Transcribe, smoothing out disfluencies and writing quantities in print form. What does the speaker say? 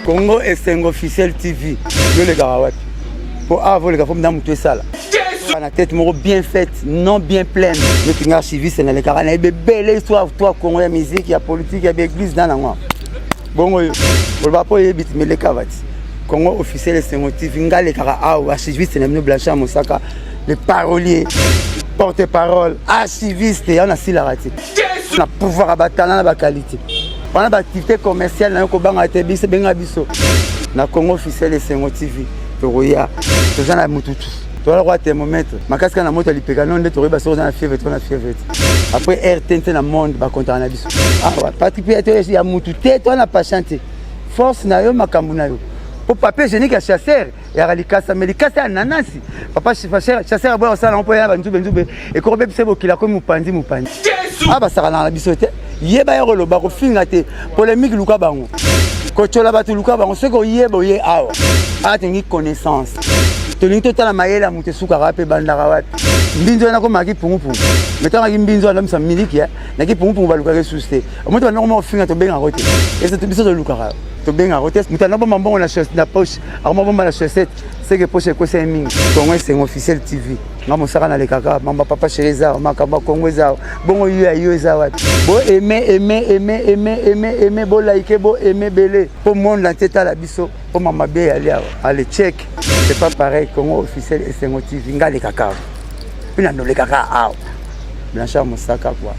Congo Esengo Officiel TV yo olekaka wapi mpo awa voleka fo na motu esala na tete moko bien faite, non bien pleine. Neti nga archiviste, nalekaka, nayebi ebele histoire toi Congo, ya musique, ya politique, ya baeglise na nango. Bongo yo oloba mpo oyebi ti meleka bati Congo Officiel Esengo TV. Nga alekaka awa, archiviste na bino Blanchard Mosaka, le parolier, porte parole, archiviste ya nasilaka te na pouvoir ya batala na baqualité wana. Baactivité commerciale na yo, kobanga te, biso benga biso na Congo Officiel Esengo TV, tokoya. Toza na mututu, toza kwa thermomètre makasi kaka na moto ya lipeka no nde tokoyeba soki oza na fièvre to na fièvre te. Après rt nte na monde bakontaka na biso awa. Patrik ya mutu te, toza na patient te. Force na yo, makambo na yo, po papier hygiénique ya chasseur eyaka likasa, mais likasa ya nanasi, papa chasseur aboya kosala yango mpo ya banzube nzube ekokobebisa bokila komi mopanzi mopanzi. Awa basakanaka na biso te. Yeba ya koloba, kofinga te, polémique luka bango, kotyola bato luka bango. Soki oyeba, oye awa. Awa tolingi connaissance, tolingi totala mayele ya moto esukaka wapi, ebandaka wapi. Mbinzo wana komaki pungupungu, me tangaki mbinzo wana miliki naki pungupungu, balukaka esusu te. Omoto bandoko moko finga, tobengaka te. Ese biso tolukaka, tobengaka te. Moto anabomba mbongo na poche, akoma bomba na chaussette, seke poche ekosa ye mingi. Congo Esengo Officiel TV, nga mosaka nalekaka. Mamba papa chéri eza awa, makambo ya Kongo eza awa. Bongo yo ya yo eza wapi? Bo aime, aime, aime, aime, aime, aime, bo like, bo aime bele mpo monde entier tala biso, mpo mama be yali awa. Allez, check, c'est pas pareil. Congo Officiel Esengo TV, nga alekaka awa mpe na ndolekaka awa, Blanchard Mosaka, quoi.